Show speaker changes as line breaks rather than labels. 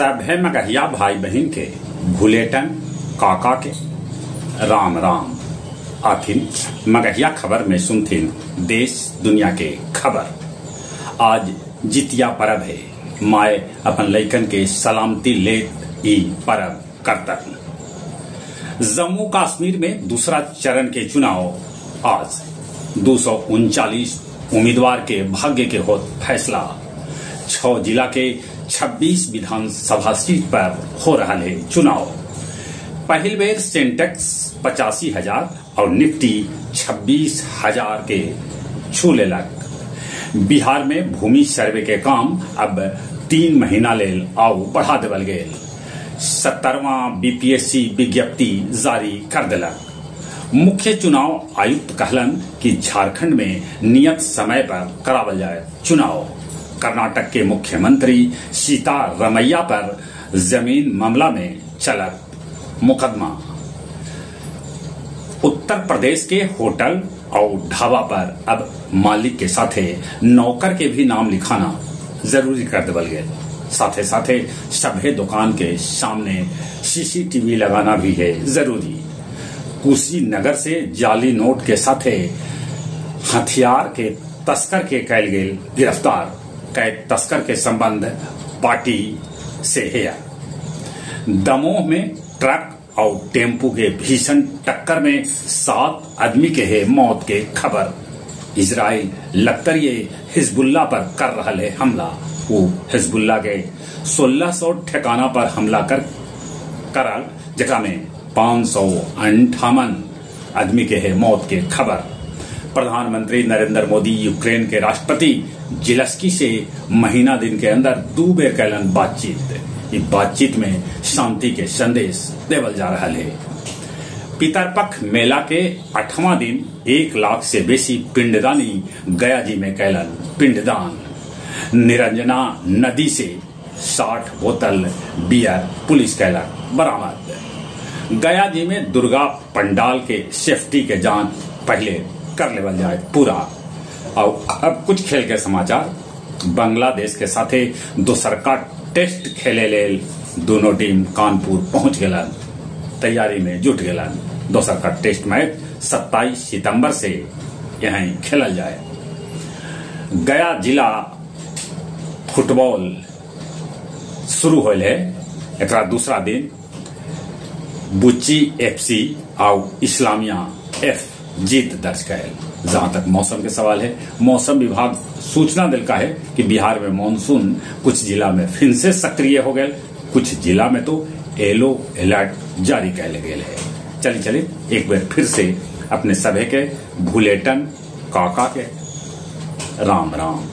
सभे मगहिया भाई बहन के भुलेटन काका के राम राम। आथिन मगहिया खबर में सुनथिन देश दुनिया के खबर। आज जितिया परब है। माए अपन लइकन के सलामती लेत ई परब करतन। जम्मू कश्मीर में दूसरा चरण के चुनाव आज 239 उम्मीदवार के भाग्य के होत फैसला। 6 जिला के 26 विधानसभा सीट पर हो रहा है चुनाव। पहली बेर सेंटेक्स 85,000 और निफ्टी 26,000 के छू लेलक। बिहार में भूमि सर्वे के काम अब 3 महीना लेल आउ बढ़ा देवल गेल। 70वां बीपीएससी विज्ञप्ति जारी कर देलक। मुख्य चुनाव आयुक्त कहलन कि झारखंड में नियत समय पर करावल जाए चुनाव। कर्नाटक के मुख्यमंत्री सीतारमैया पर जमीन मामला में चलत मुकदमा। उत्तर प्रदेश के होटल और ढाबा पर अब मालिक के साथे नौकर के भी नाम लिखाना जरूरी कर देवल गेल। साथे साथे सभे दुकान के सामने सीसीटीवी लगाना भी है जरूरी। कुशीनगर से जाली नोट के साथे हथियार के तस्कर के कैल गेल गिरफ्तार। कैद तस्कर के संबंध पार्टी से है। दमोह में ट्रक और टेम्पू के भीषण टक्कर में 7 आदमी के है मौत के खबर। इजराइल लश्कर हिजबुल्ला पर कर रहा है हमला। वो हिजबुल्ला के 1600 ठिकाना पर हमला कर करल, जकरा में 558 आदमी के है मौत के खबर। प्रधानमंत्री नरेंद्र मोदी यूक्रेन के राष्ट्रपति जिलस्की से महीना दिन के अंदर 2 बेर कैलन बातचीत। ये बातचीत में शांति के संदेश देवल जा रहा है। पितरपक्ष मेला के 8वां दिन 1 लाख से बेसी पिंडदानी गया जी में कैलन पिंडदान। निरंजना नदी से 60 बोतल बियर पुलिस कैलन बरामद। गया जी में दुर्गा पंडाल के सेफ्टी के जांच पहले कर लेवल जाए पूरा। और अब कुछ खेल के समाचार। बांग्लादेश के साथे दोसरका टेस्ट खेले लेल दोनों टीम कानपुर पहुंच गेलन, तैयारी में जुट गेलन। दोसरका टेस्ट मैच 27 सितंबर से यहीं खेलल जाए। गया जिला फुटबॉल शुरू होल है। एकरा दूसरा दिन बुच्ची एफसी और इस्लामिया एफ जीत दर्ज कैल। जहां तक मौसम के सवाल है, मौसम विभाग सूचना दिलका है कि बिहार में मानसून कुछ जिला में फिर से सक्रिय हो गए, कुछ जिला में तो येलो अलर्ट जारी कैल गेल है। चली चली एक बार फिर से अपने सभे के भुलेटन काका के राम राम।